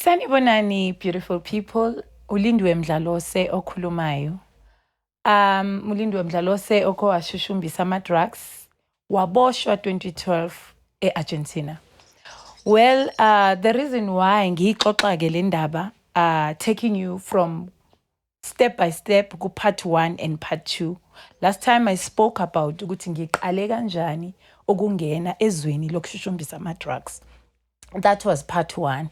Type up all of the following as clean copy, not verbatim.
Sanibonani, beautiful people. Ulindiwe Mdlalose okhulumayo. Ulindiwe Mdlalose oko washushumbisa ama-drugs, waboshwa 2012 e-Argentina. Well, the reason why ngiyixoxa ke le ndaba, taking you from step by step ku part 1 and part 2. Last time I spoke about ukuthi ngiqale kanjani ukungena ezweni lokushushumbisa ama-drugs. That was part 1.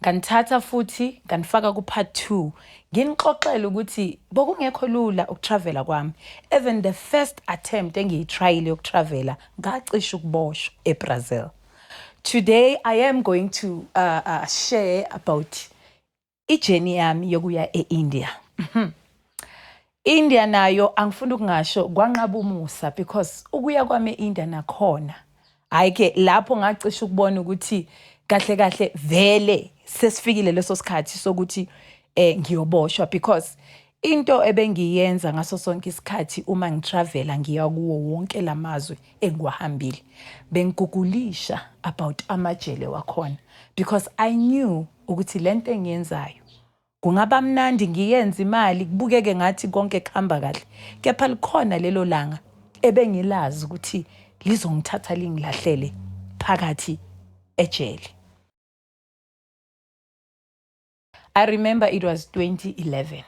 Nganithatha futhi nganifaka ku part 2. Nginixoxela ukuthi bokungekho lula ukutravela kwami. Even the first attempt engiyitryile yokutravela, ngacisha ukuboshwa eBrazil. Today I am going to share about ijourney yami yokuya e-India. India nayo, angifuni ukungasho kwanqaba umusa, because ukuya kwami e-India nakhona, hayi ke, lapho ngacisha ukubona ukuthi kahle kahle vele sesifikile leso sikhathi sokuthi ngiyoboshwa, because into ebengiyenza ngaso sonke isikhathi uma ngitravela ngiya kuwo wonke lamazwe engiwahambile, bengigugulisha about amajele wakhona, because I knew ukuthi lento engiyenzayo kungaba mnandi, ngiyenze imali, kubukeke ngathi konke kuhamba kahle, kepha likhona lelo langa ebengilazi ukuthi lizongithatha lingilahlele phakathi ejele. I remember it was 2011.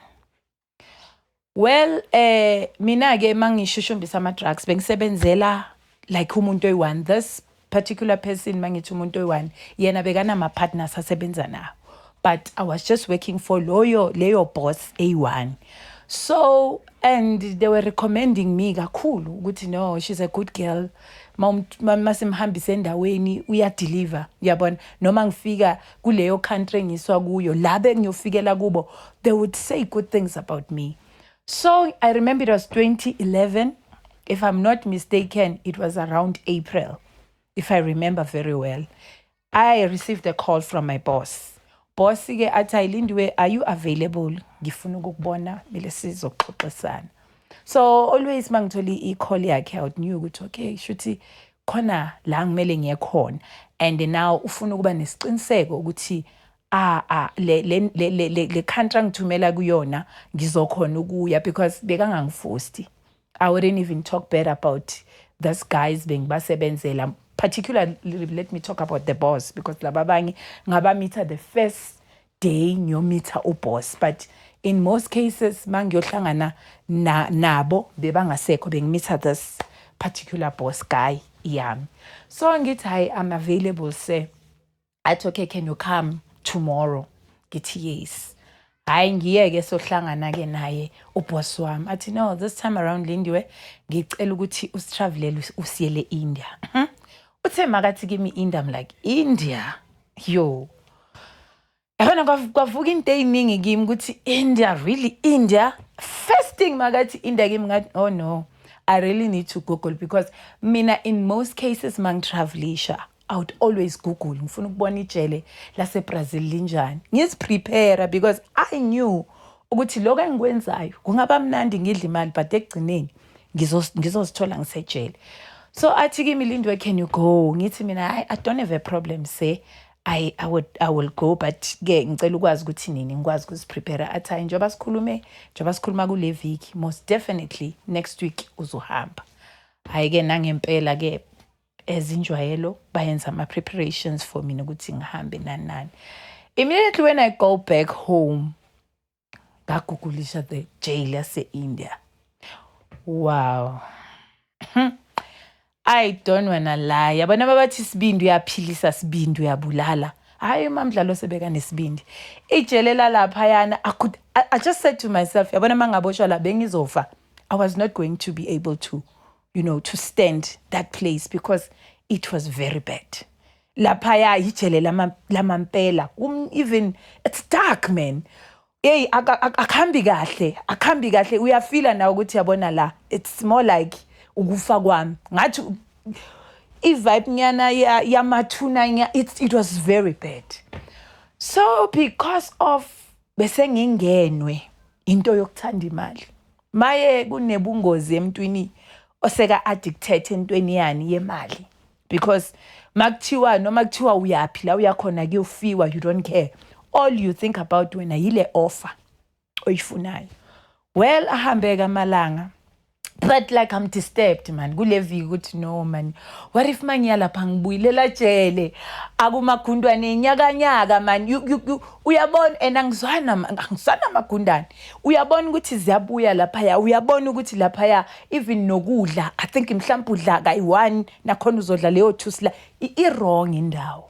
Well, mina ke mangishushumbisa ama drugs, bengisebenzela like umuntu oyi-one, this particular person. Mangithi umuntu oyi-one, yena bekanama partners asebenza nawo, but I was just working for loyo leyo boss eyi-one. So, and they were recommending me kakhulu ukuthi, "No, she's a good girl. Masimhambise endaweni, uyadeliver." Uyabona, noma ngifika kuleyo country engiswa kuyo, la bengiyofikela kubo, they would say good things about me. So I remember it was 2011, if I'm not mistaken, it was around April, if I remember very well. I received a call from my boss. Boss ke athi, "Ayilindiwe, are you available? Ngifuna ukukubona, kumele sizoxoxisana." So always mangithola i-call yakhe, I would knew ukuthi okay, shuthi khona la ngimele ngiye khona, and now ufuna ukuba nesiqiniseko ukuthi ah le country angithumela kuyona ngizokhona ukuya, because bekangangifosti. I wouldn't even talk bad about these guys bengibasebenzela. Particularly, let me talk about the boss, because laba abanye ngabamitha the first day ngiyomitha uboss, but in most cases mangiyohlangana na nabo bebangasekho, bengimitha this particular boss guy yami. So ngithi, "Hayi, I'm available, sir." Athi, "Okay, can you come tomorrow?" Ngithi, "Yes." Hayi, ngiyeke sohlangana ke naye uboss wami. Athi, "No, this time around, Lindiwe, ngicela ukuthi usitravelele usiyele India." Uthe makathi kimi India, I'm like, "India?" Yo, yabona, kwavuka into eyiningi kimi ukuthi India, really India? First thing makathi India kimi, ngathi, "Oh no, I really need to Google," because mina in most cases mangitravelisha, I would always Google, ngifuna ukubona ijele laseBrazil linjani, ngiziprepare, because I knew ukuthi lokho engikwenzayo kungaba mnandi, ngidla imali, but ekugcineni ngizozithola ngisejele. So athi kimi, "Lindiwe, can you go?" Ngithi mina, "I don't have a problem, say I will go, but ke ngicela ukwazi ukuthi nini, ngikwazi ukuziprepare." Athi, "Hayi, njengoba sikhulume, njengoba sikhuluma kule viki, most definitely next week uzohamba." Hhayi ke, nangempela ke, ezinjwayelo bayenza ama-preparations for mina ukuthi ngihambe, nani nani. Immediately when I go back home, ngagugulisha the jail yase-India. Wow, I don't wanna lie, yabona babathi isibindi uyaphilisa, sibindi uyabulala. Hayi, uMamdlalo sebeka nesibindi. Ijele lalaphayana, I just said to myself, yabona, uma ngaboshwa la, bengizofa. I was not going to be able to you know to stand that place because it was very bad laphaya. Ijele lamampela. Even it's dark, man. Hey, akuhambi kahle, akuhambi kahle. Uyafila nawe ukuthi, yabona la, it's more like ukufa kwami, ngathi i-vibe nyana yamathuna nya. It was very bad. So because of bese ngingenwe into yokuthanda imali, maye kunebungozi emntwini oseka addicted entweni yani yemali, because makuthiwa noma kuthiwa uyaphi la uyakhona kuyofiwa, you don't care. All you think about wena yile offer oyifunayo. Well, ahambe-ke amalanga, but like, I'm disturbed, man, kule viki ukuthi, no man, what if mangiya lapha ngibuyilela jele akumagundwane inyakanyaka, man? You uyabona and angizwana amagundane. Uyabona ukuthi ziyabuya laphaya, uyabona ukuthi laphaya even nokudla, I think mhlawumbe udla kayi-one, nakhona uzodla leyo thusi la. I-wrong indawo.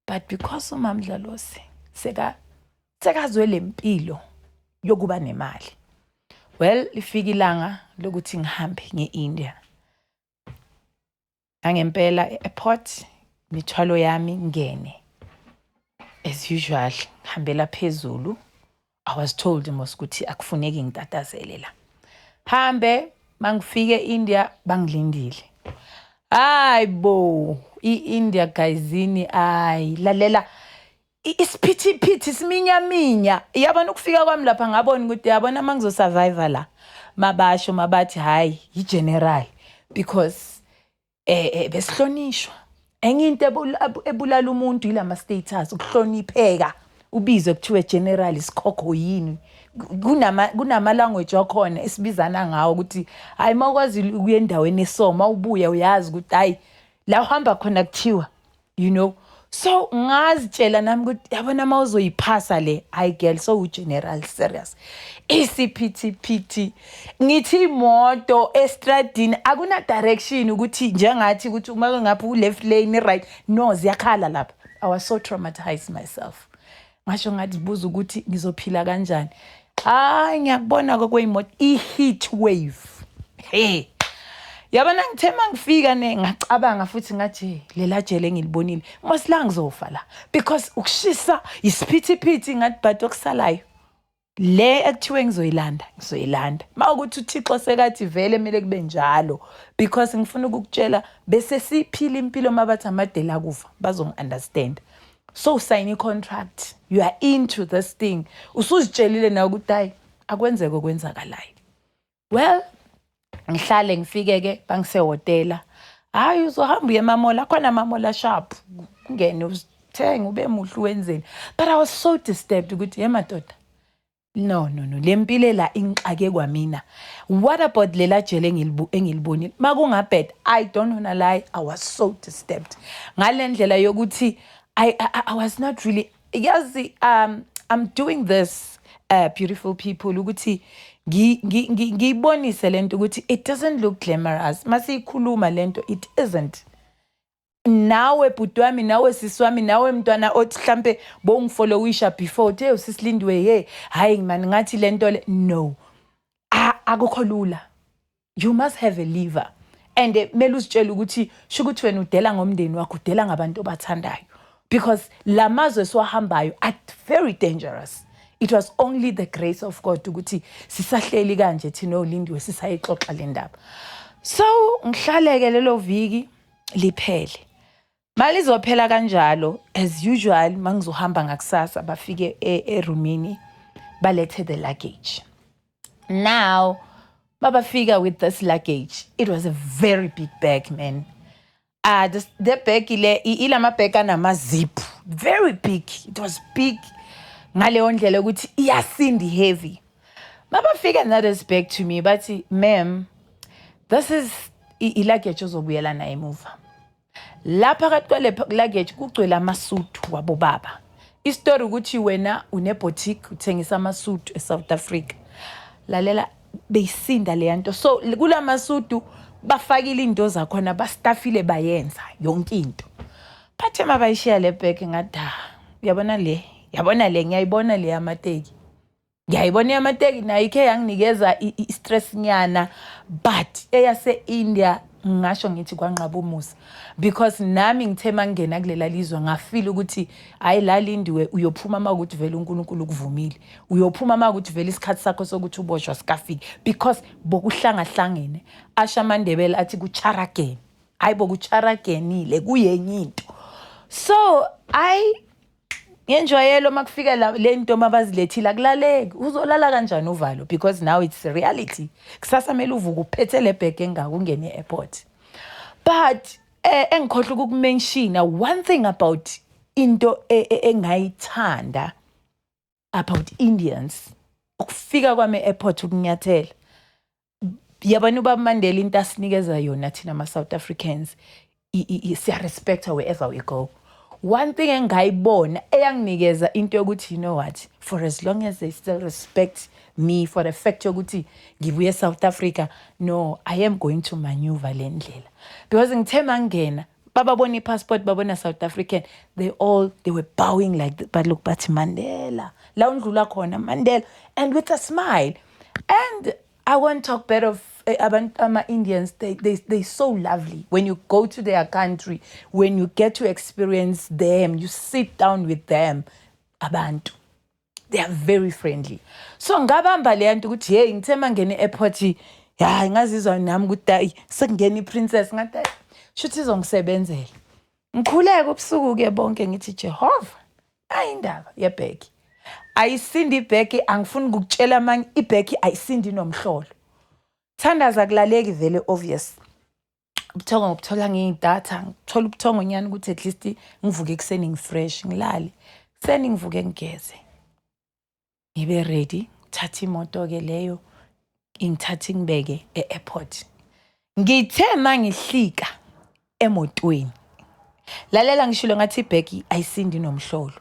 But because uMamdlalosi sekazwe le mpilo yokuba nemali, well, lifika ilanga lokuthi ngihambe nge-India. Angempela e-airport, imithwalo yami ngene as usual, ngihambela phezulu. I was told mos ukuthi akufuneki ngitatazele la. Hambe, mangifike e-India bangilindile. Hayi bo, i-India guyzini, ayi lalela, isiphithiphithi, siminyaminya. Yabona, ukufika kwami lapha ngabona ukuthi, yabona, uma ngizosurvive la, mabasho mabathi hayi, i-general, because besihlonishwa. Enye into ebulala umuntu ilama status, ukuhlonipheka, ubizwe kuthiwe general, isikhokho yini. Kunama language wakhona esibizana ngawo ukuthi hayi, mawukwazi ukuya endaweni eso, mawubuya uyazi ukuthi hayi, la uhamba khona kuthiwa. So ngazitshela nami ukuthi, yabona, uma uzoyiphasa le, hayi girl, so ugeneral serious. Isiphithiphithi, ngithi imoto estradini akuna direction, ukuthi njengathi ukuthi uma ngapha u-left lane, right, no, ziyakhala lapha. I was so traumatized myself. Ngasho ngathi buza ukuthi ngizophila kanjani. Hayi, ngiyakubona kweyimoto, i-heat wave. Hey, yabona, ngithe mangifika ne, ngacabanga futhi ngathi lela jele engilibonile mos la, ngizofa la because ukushisa, isiphithiphithi. Ngathi, but okusalayo le ekuthiwe ngizoyilanda, ngizoyilanda, mawukuthi uThixo sekathi vele kumele kube njalo. Because ngifuna ukukutshela, bese siphila impilo mabathi amadela kufa bazongi-understand. So sign i-contract, you are into this thing, usuzitshelile nawe ukuthi hayi, akwenzeke okwenzakalayo. Well, ngihlale, ngifike-ke bangisehhotela. Hhayi, uzohamba uye ema-mall, akhona ama-mall asharp, ungene uzithenge, ube muhle, wenzeni. But I was so disturbed ukuthi, ye madoda, no, no, no, le mpilo la ingixake kwamina. What about lela jele engilibonile makungabheda? I don't wanna lie, I was so disturbed ngale ndlela yokuthi I was not really, yazi, I'm doing this, beautiful people, ukuthi ngiyibonise lento ukuthi it doesn't look glamorous masiyikhuluma lento. It isn't. Nawe bhuti wami, nawe sisi wami, nawe mntwana othi mhlambe bowungifollowisha before, uthi, "Hey, uSisi Lindiwe, hey, hayi man, ngathi lento le." No, akukho lula. You must have a liver and kumele uzitshele ukuthi sho ukuthi wena udela ngomndeni wakho, udela ngabantu obathandayo, because la mazwe esiwahambayo are very dangerous. It was only the grace of God ukuthi sisahleli kanje thina oLindiwe, sisayixoxa le ndaba. So ngihlaleke lelo viki liphele, malizophela kanjalo as usual. Mangizohamba ngakusasa, bafike erumini, balethe the luggage. Now babafika with this luggage, it was a very big bag, man. The bag le, ilama bag anama zip, very big. It was big ngaleyo ndlela ukuthi iyasinda, heavy. Mabafika na this bag to me, bathi, "Ma'am, this is i-luggage ozobuyela nayo emuva." Lapha phakathi kwale luggage kugcwele amasudu wabobaba. Isitori ukuthi wena une-boutique, uthengisa amasudu eSouth Africa. Lalela, beyisinda leya nto. So kula masudu bafakile into zakhona, bastafile, bayenza yonke into. Bathe mabayishiya le bag, ngathi, "Ah, uyabona le, yabona le, ngiyayibona le yamateki, ngiyayibona yamateki." Nayo ikhe yanginikeza i-stress nyana, but eyase-India, ngingasho ngithi kwanqaba umusa, because nami ngithe mangingena kulela lizwe ngafila ukuthi hayi la Lindiwe, uyophuma uma ukuthi vele uNkulunkulu ukuvumile, uyophuma uma ukuthi vele isikhathi sakho sokuthi uboshwa sikafiki, because bokuhlangahlangene. Asho amaNdebele athi kucharagene. Hayi, bokucharagenile, kuyenye into. So ayi, ngenjwayelo makufika le nto mabazilethile, akulaleki. Uzolala kanjani uvalo? Because now it's reality, kusasa kumele uvuke uphethe le bag engaka, ungene e-airport. But engikhohlwa ukukumentiona one thing about into engayithanda. About Indians, ukufika kwami e-airport, ukunyathela, yabona, ubaba Mandela, into asinikeza yona thina ama-South Africans, siya-respecta wherever we go. One thing engayibona eyanginikeza into yokuthi, you know what, for as long as they still respect me for the fact yokuthi ngibuye e-South Africa, no, I am going to maneuver le ndlela, because ngithe mangena, bababona i-passport, babona South African, they were bowing like, but look, bathi Mandela, la undlula khona Mandela, and with a smile. And I won't talk bad of abantu ama-Indians. They so lovely. When you go to their country, when you get to experience them, you sit down with them, abantu, they are very friendly. So ngabamba leya nto ukuthi, hey, ngithe mangena e-airport, ya, ngazizwa nami ukuthi hayi, sekungena i-princess. Ngathi hayi, shuthi izongisebenzela. Ngikhuleka ubusuku-ke bonke, ngithi, "Jehova, ayi, indaba yebhegi ayisindi, ibhegi angifuni ukukutshela manje, ibhegi ayisindi nomhlolo." Thandaza kulaleki vele, obvious. Ubuthongo ngibuthola ngiyidatha, ngithola ubuthongo nyana ukuthi at least ngivuke ekuseni ngi-fresh, ngilale. Kuseni ngivuke, ngigeze, ngibe ready, thatha imoto-ke leyo ingithathe ingibeke e-airport. Ngithe mangihlika emotweni, lalela, ngishilo ngathi ibhegi ayisindi nomhlolo.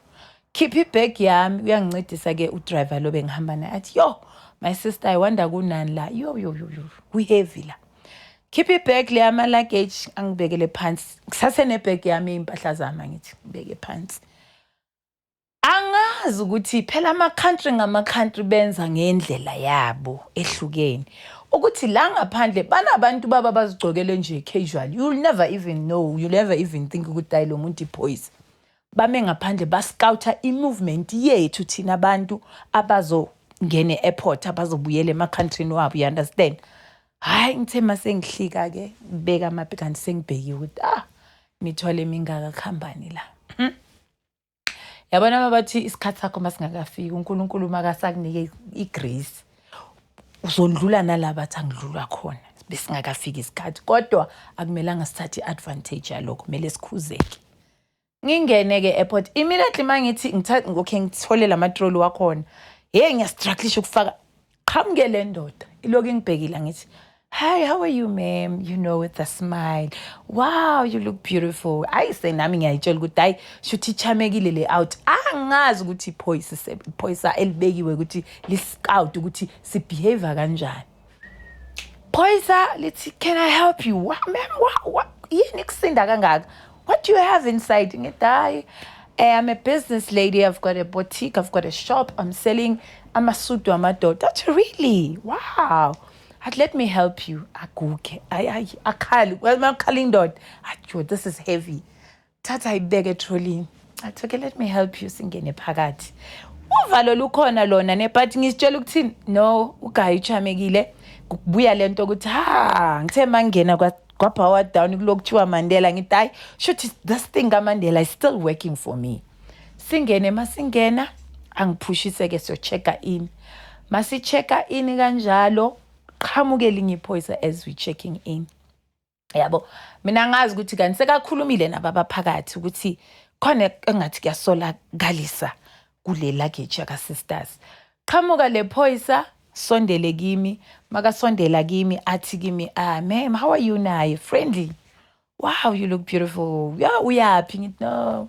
Khipha ibhegi yami, uyangincedisa-ke u-driver lo bengihamba naye, athi, "Yo, my sister, I wonder kunani la. Yo, yo, yo, yo, ku-heavy la." Khipha ibhegi le yama-luggage, angibekele phansi. Ngisasenebhegi yami, iy'mpahla zami, angithi ngibeke phansi. Angazi ukuthi phela ama-country ngama-country benza ngendlela yabo ehlukene, ukuthi la ngaphandle banabantu baba bazigcokele nje casual, you'll never even know, you'll never even think ukuthi hayi, lo muntu iphoyisa. Bame ngaphandle, ba-scouta i-movement yethu thina abantu abazongena e-airport, abazobuyela ema-countryni wabo, you understand? Hhayi, ngithe mase ngihlika-ke, ngibeka amapi, kanti sengibhekiwe ukuthi, ah, imithwalo emingaka, kuhambani la? Yabona, mabathi isikhathi sakho masingakafiki, uNkulunkulu makasakunike i-grace, uzondlula nalaba athi angidlulwa khona besingakafiki isikhathi, kodwa akumelanga sithathe i-advantage yalokho, kumele sikhuzeke. Ngingene-ke e-airport immediately, uma ngithi okay, ngithole la matroli wakhona, hey, ngiya-strugglisha ukufaka. Qhamuke le ndoda, ilokhu ingibhekile. Ngithi, "Hi, how are you, ma'am?" With a smile. "Wow, you look beautiful." Ayi, senami ngiyayitshela ukuthi hayi, shuthi ichamekile le out. Angazi ukuthi iphoyisa, iphoyisa elibekiwe ukuthi li-scout ukuthi si-behave kanjani. Phoyisa lithi, "Can I help you?" "What, ma'am? What, what? Yini kusinda kangaka? What do you have inside?" Ngithi, "Hayi, I'm a business lady. I've got a boutique. I've got a shop. I'm selling amasudu amadoda." Athi, "Really? Wow." Athi, "Let me help you." Aguge. Ayi, ayi, akhali. Well, makhala indoda. Athi, "Yo, this is heavy." Thatha, ayibeke etrolini. Athi, "Okay, let me help you." Singene phakathi. Uvalo lukhona lona ne, but ngisitshela ukuthi no, u-guy uchamekile. Kubuya lento ukuthi ha, ngithe mangena kwa-bow down kulokuthiwa Mandela, ngithi hayi, shuthi this thing kaMandela is still working for me. Singene, masingena angiphushise ke, siyo check in. Masi check in kanjalo, qhamuke elinye iphoyisa as we checking in. Yabo, mina ngazi ukuthi kanti sekakhulumile nababaphakathi ukuthi khona engathi kuyasolakalisa kule luggage yaka sisters. Qhamuka le phoyisa, sondele kimi. Makasondela kimi, athi kimi, "Ah, ma'am, how are you?" Naye friendly. "Wow, you look beautiful. Yeah, uyaphi?" Ngithi, "No,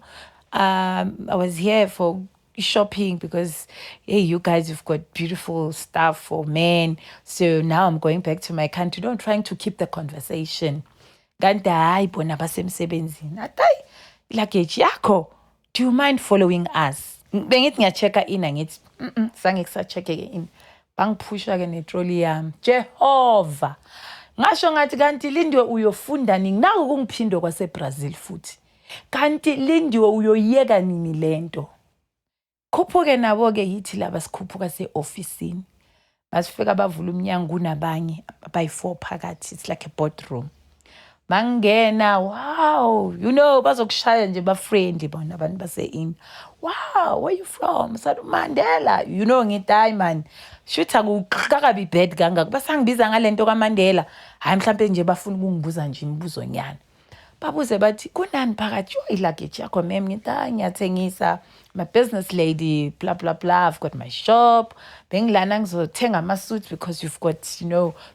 I was here for shopping because, hey, you guys, you've got beautiful stuff for men, so now I'm going back to my country." Don't, trying to keep the conversation, kanti hayi, bona basemsebenzini. Athi, "Hayi, luggage yakho, do you mind following us?" Bengithi ngiya-check-a in, angithi sange kusa-check-eke in. Bangiphusha-ke netroli yami. Jehova, ngasho ngathi, kanti Lindiwe, uyofunda nini? Naku kungiphindo kwaseBrazil futhi. Kanti Lindiwe, uyoyeka nini lento? Khuphuke nabo-ke, yithi laba sikhuphuka se-ofisini. Masifika, bavula umnyango, kunabanye abayi-four phakathi. It's like a boardroom. Mangena, wow, bazokushaya nje, ba-friendly bona abantu base-in. "Wow, where you from?" Sathi, "Mandela." Ngithi, "Hayi man, shuthi akukakabi bad kangako, basangibiza ngale nto kaMandela. Hhayi, mhlampe nje bafuna ukungibuza nje imibuzo nyana." Babuze bathi, "Kunani phakathi? Yo, i-luggage yakho, ma'am." Ngithi, "Hayi, ngiyathengisa, I'm a business lady, blah blah blah, I've got my shop, bengilana ngizothenga ama-suits because you've got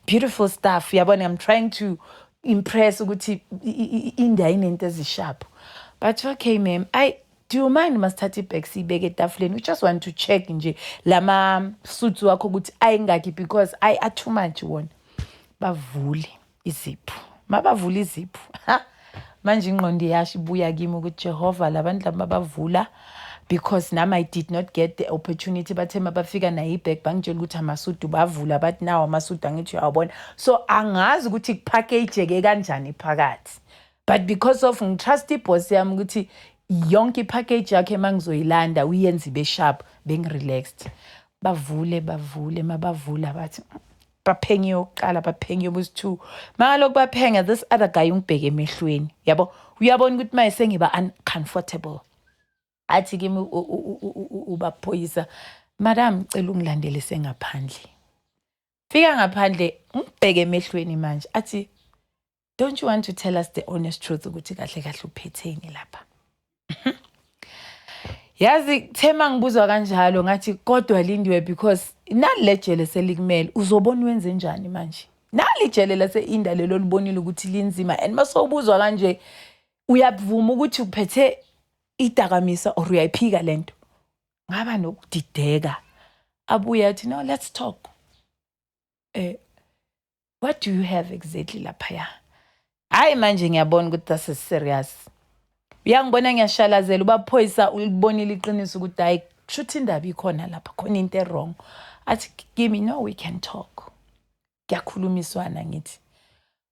beautiful stuff." Uyabona, I'm trying to impress ukuthi India inento ezi-sharp. But, "Okay, ma'am, I do you mind masithatha i-bag siyibeke etafuleni? We just want to check nje lama suits wakho ukuthi ayingakhi, because ayi, a-too much wona." Bavule iziphu. Mabavula iziphu, ha, manje ingqondo iyasho, ibuya kimi ukuthi, "Jehova, labantu laba bavula," because nami I did not get the opportunity. Bathe mabafika nayo i-bag, bangitshela ukuthi amasudu, bavula, bathi, "Nawo amasudu, angithi uyawabona?" So angazi ukuthi ku-package-ke kanjani phakathi, but because of ngi-trust i-boss yami ukuthi yonke i-package yakhe uma ngizoyilanda uyenze ibe sharp, bengi-relaxed. Bavule, bavule, mabavula bathi baphenye yokuqala, baphenye yobusi-two. Mangalokhu baphenya, this other guy ungibheke emehlweni, yabo, uyabona ukuthi manje sengiba uncomfortable. Athi kimi ubaphoyisa, "Madam, cela ungilandele sengaphandle." Fika ngaphandle, ngibheke emehlweni manje, athi, "Don't you want to tell us the honest truth ukuthi kahle kahle uphetheni lapha?" Yazi, thema ngibuzwa kanjalo, ngathi, "Kodwa Lindiwe, because nali lejele selikumele, uzobona wenze njani manje? Nali ijele lase-India lelo libonile ukuthi linzima, and masowubuzwa kanje, uyavuma ukuthi uphethe idakamisa or uyayiphika lento?" Ngaba nokudideka. Abuye athi, "No, let's talk. What do you have exactly laphaya?" Hayi, manje ngiyabona ukuthi this is serious. Uyangibona ngiyashalazela, ubaphoyisa ulibonile iqiniso ukuthi hayi, kushuthi indaba ikhona lapha, khona into e-wrong. Athi kimi, "No, we can talk, kuyakhulumiswana." Ngithi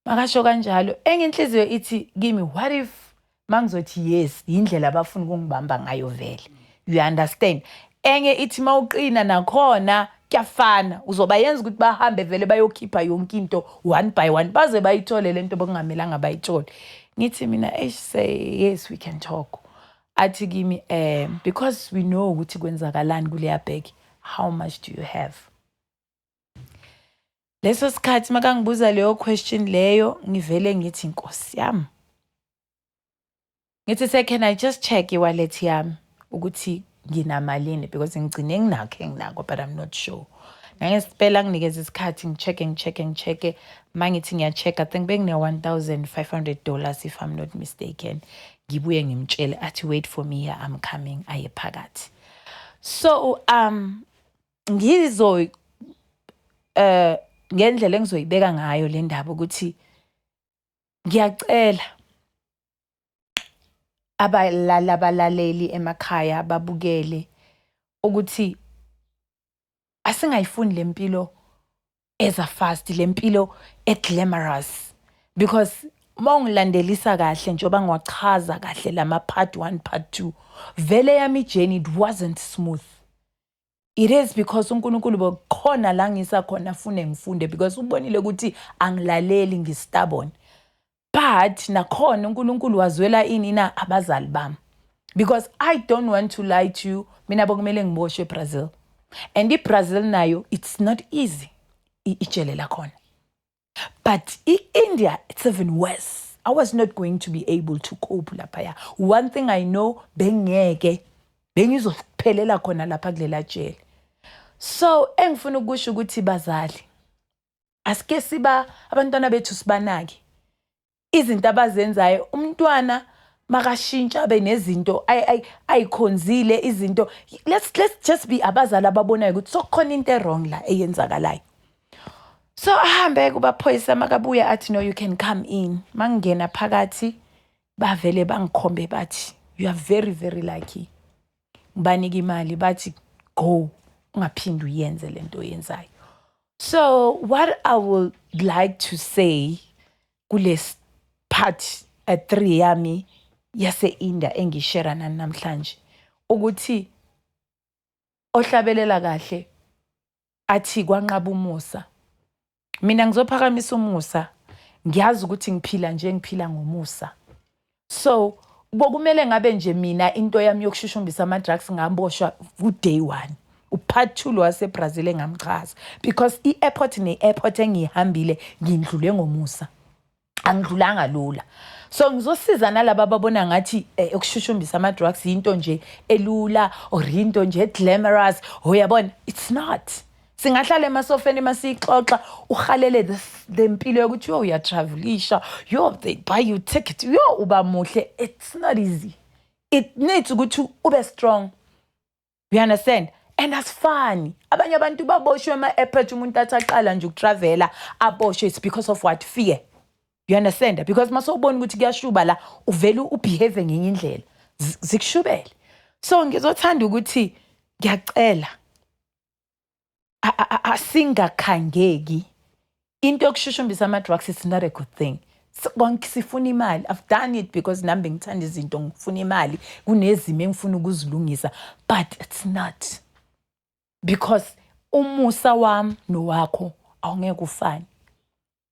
makasho kanjalo, enye inhliziyo ithi kimi, "What if mangizothi yes, indlela abafuna ukungibamba ngayo vele?" You understand? Enye ithi, mawuqina nakhona kuyafana, uzoba yenza ukuthi bahambe vele bayokhipha yonke into one by one, baze bayithole lento bokungamelanga bayithole. Ngithi mina, "Eish, say yes, we can talk." Athi kimi, "Because we know ukuthi kwenzakalani kuleya bag, how much do you have?" Leso sikhathi makangibuza leyo question leyo, ngivele ngithi, "Inkosi yami." Ngithi, "Sir, can I just check i-wallet yami ukuthi nginamalini, because ngigcine nginakho enginako, but I'm not sure." Nangesipela nginikeza isikhathi, ngi-check-e, ngi-check-e, ngi-check-e. Mangithi ngiya-check, I think bekune-$1500, if I'm not mistaken. Ngibuye ngimtshele, athi, "Wait for me here, I'm coming." Aye phakathi. So ngizo ngendlela engizoyibeka ngayo le ndaba ukuthi ngiyacela abalali, abalaleli emakhaya babukele ukuthi asingayifuni lempilo eza fast, lempilo e-glamorous, because uma ungilandelisa kahle njengoba ngiwachaza kahle lama part 1, part 2, vele yami journey, it wasn't smooth. It is because uNkulunkulu bokhona la ngisa khona afune ngifunde, because ubonile ukuthi angilaleli, ngi-stubborn. But nakhona uNkulunkulu wazwela ini na abazali bami, because I don't want to lie to you, mina bokumele ngiboshwe eBrazil, and iBrazil nayo, it's not easy, ijele lakhona, but i-India, it's even worse. I was not going to be able to cope laphaya. One thing I know, bengeke, bengizophelela khona lapha kulela jele. So engifuna ukusho ukuthi, bazali, asike siba abantwana bethu, sibanake izinto abazenzayo. Umntwana makashintsha abe nezinto ayikhonzile izinto, let's just be abazali ababonayo ukuthi sokukhona into e-wrong la eyenzakalayo. So ahambe kubaphoyisa, makabuya athi, "No, you can come in." Mangingena phakathi, bavele bangikhombe, bathi, "You are very, very lucky." Ngibanika imali, bathi, "Go, ungaphindi uyenze lento oyenzayo." So what I would like to say kule part 3 yami yase-India engi-share nani namhlanje ukuthi ohlabelela kahle athi kwanqaba umusa. Mina ngizophakamisa umusa. Ngiyazi ukuthi ngiphila nje, ngiphila ngomusa. So bokumele ngabe nje mina into yami yokushushumbisa ama-drugs ngaboshwa ku-day one, u-part 2 lo waseBrazil engamchaza, because i-airport ne-airport engiyihambile ngindlule ngomusa, angidlulanga lula. So ngizosiza nalaba ababona ngathi ukushushumbisa ama-drugs yinto nje elula or into nje glamorous. Uyabona, it's not. Singahlala emasofeni masiyixoxa, uhalele the mpilo yokuthi yo, uyatravelisha, yo, they buy you ticket, yo, uba muhle. It's not easy. It needs ukuthi ube strong, you understand? And asifani. Abanye abantu baboshwe ema-airport. Umuntu athi aqala nje ukutravela aboshwe. It's because of what? Fear, you understand? Because masewubona ukuthi kuyashuba la, uvele ubehave ngenye indlela, zikushubele. So ngizothanda ukuthi, ngiyacela, asingakhangeki. Into yokushushumbisa ama-drugs is not a good thing. Konke sifuna imali. I've done it because nami bengithanda izinto, ngifuna imali, kunezimo engifuna ukuzilungisa, but it's not, because umusa wami nowakho awungeke ufane.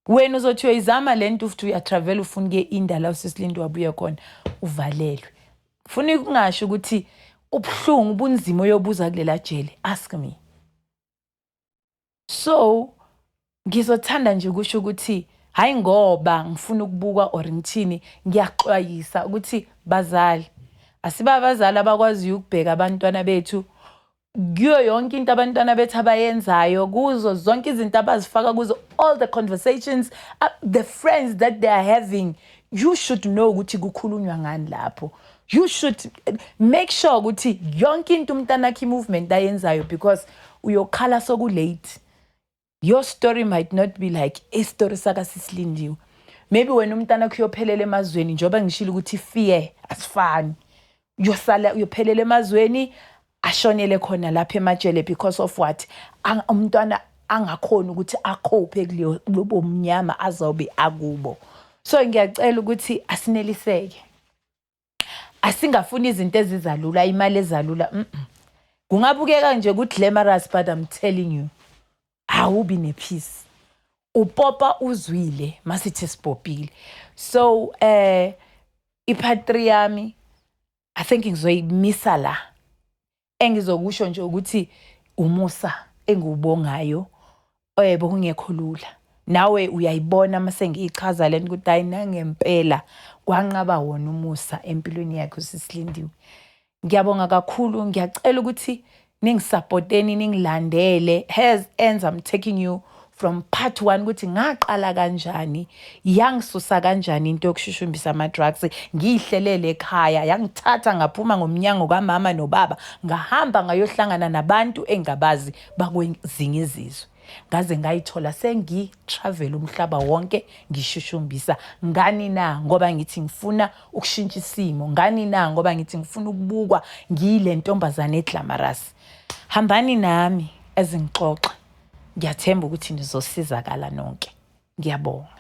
Wena uzothi uyoyizama le nto, futhi uyatravel, ufuna ukuye inda la usisiLindi wabuye khona, uvalelwe. Funa ukungasho ukuthi ubuhlungu, ubunzima oyobuza kulela jele, ask me. So ngizothanda nje ukusho ukuthi, hayi ngoba ngifuna ukubukwa or ngithini, ngiyaxwayisa ukuthi bazali, asiba abazali abakwaziyo ukubheka abantwana bethu kuyo yonke into abantwana bethu abayenzayo, kuzo zonke izinto abazifaka kuzo, all the conversations, the friends that they are having. You should know ukuthi kukhulunywa ngani lapho. You should make sure ukuthi yonke into umntanakho, i-movement ayenzayo, because uyokhala sokulate. Your story might not be like isitori sakasisiLindiwe. Maybe wena umntana uyophelela emazweni, njengoba ngishilo ukuthi fear asifani. Uyosala uyophelela emazweni, ashonele khona lapha emajele. Because of what? Umntwana angakhoni ukuthi akhophe kuleyo lobo mnyama azobe akubo. So ngiyacela ukuthi asineliseke, asingafuni izinto ezizalula, imali ezalula. Kungabukeka nje ku-glamorous, but I'm telling you, awubi nepeace. Upopa uzwile masithi sipopile. So i-part 3 yami, I think ngizoyimisa la. Engizokusho nje ukuthi umusa engiwubongayo, bokungekho lula. Nawe uyayibona mase ngiyichaza lento ukuthi hayi, nangempela kwanqaba wona umusa empilweni yakhe usisiLindiwe. Ngiyabonga kakhulu. Ngiyacela ukuthi ningisupporteni, ningilandele as ends. I'm taking you from part 1 ukuthi ngaqala kanjani, yangisusa kanjani into yokushushumbisa ama-drugs. Ngiyihlelele ekhaya, yangithatha ngaphuma ngomnyango kamama nobaba, ngahamba ngayohlangana nabantu engabazi bakwezinye izizwe, ngaze ngayithola sengi-travel umhlaba wonke ngishushumbisa. Ngani na? Ngoba ngithi ngifuna ukushintsha isimo. Ngani na? Ngoba ngithi ngifuna ukubukwa ngiyile ntombazane eglamorous. Hambani nami ezingixoxa. Ngiyathemba ukuthi nizosizakala nonke. Ngiyabonga.